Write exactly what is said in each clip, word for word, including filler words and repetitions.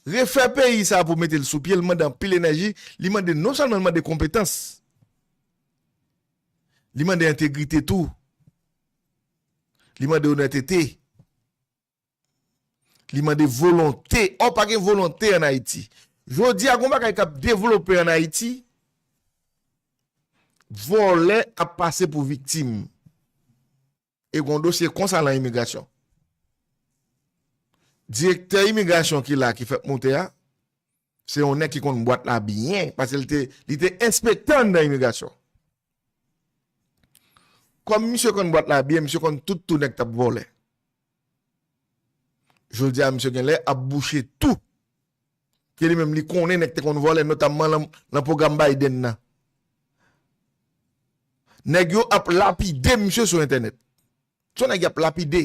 Refè peyi sa pou mete l sou pye, l mande anpil enèji, li mande, non sèlman l mande konpetans, li mande entegrite tou, li mande onètete, li mande volonte. Ò, pa gen volonte ann Ayiti. Jodi a, gon bagay k ap devlope ann Ayiti, vòlè ap pase pou viktim. E gon dosye konsa lan imigrasyon. Direktè imigrasyon ki la, ki fèk moute a, se yon nèg ki konn bwat la byen, paske li te, li te enspektè anndan imigrasyon. Kòm misye konn bwat la byen, misye konn tout tou nèg k ap vòlè. Jodi a, misye genlè ap bouche tou. Ke li menm li konnen nèg te konn vòlè, notamman lan, lan pwogram Biden nan. Nèg yo ap lapide misye sou entènèt. Se yon nèg y ap lapide.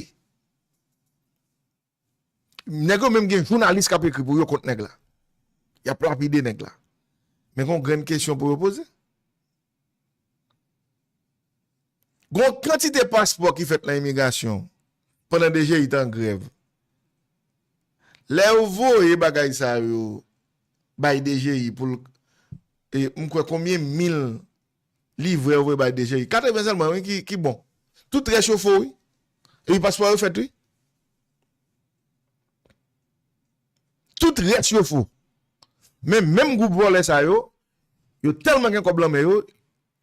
Nèg yo menm gen jounalis k ap ekri pou yo kont nèg la. Y ap lapide nèg la. Men gon grenn kesyon pou yo poze. Gon kantite paspò ki fèt lan imigrasyon pandan D G I t an grèv. Lè yo voye bagay sa yo bay D G I pou l, e, m kwè konbyen mil livrè yo voye bay D G I. Katreven sèlman, wi, ki, ki bon. Tout rès yo fo, wi. Epi paspò yo fèt, wi. Tout rès yo fo. Men menm gwoup vòlè sa yo, yo tèlman gen kòb lan men yo,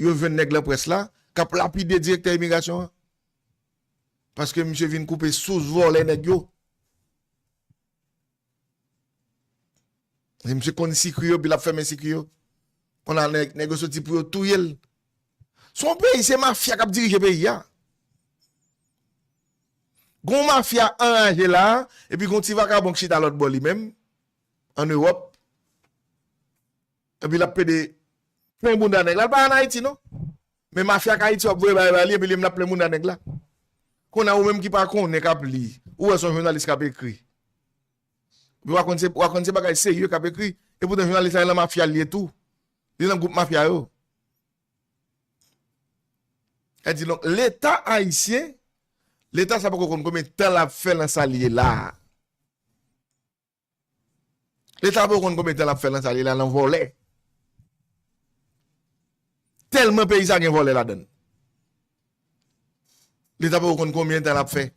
yo jwenn nèg lan près la k ap lapide direktè imigrasyon an. Paske misye vin koupe sous vòlè nèg yo. E misye konn sikwi yo, epi l ap fèmen sikwi yo. Kounye a nèg, nèg yo soti pou yo touye l. Se yon peyi, se mafya k ap dirije peyi a. Gon mafya anraje la, epi gon ti vakabon k chita lòt bò li menm, ann Ewòp. Epi l ap pede plen bounda nèg la. L pa ann Ayiti, non. Men mafya k Ayiti w ap voye bay, bay li, epi li menm l ap plen bounda nèg la. Kounye a ou menm ki pa konnen, k ap li, ou wè se yon jounalis k ap ekri. Epi w a konn se, w a konn se bagay serye k ap ekri. Epoutan jounalis la, e nan mafya l ye tou. Li nan gwoup mafya yo. Sa di, donk, Leta ayisyen, Leta sa poko konn konbyen tan l ap fè lan sa l ye la a. Leta poko konn konbyen tan l ap fè lan sa l ye la, lan vòlè. Tèlman peyi sa gen vòlè ladan l. Leta poko konn konbyen tan l ap fè.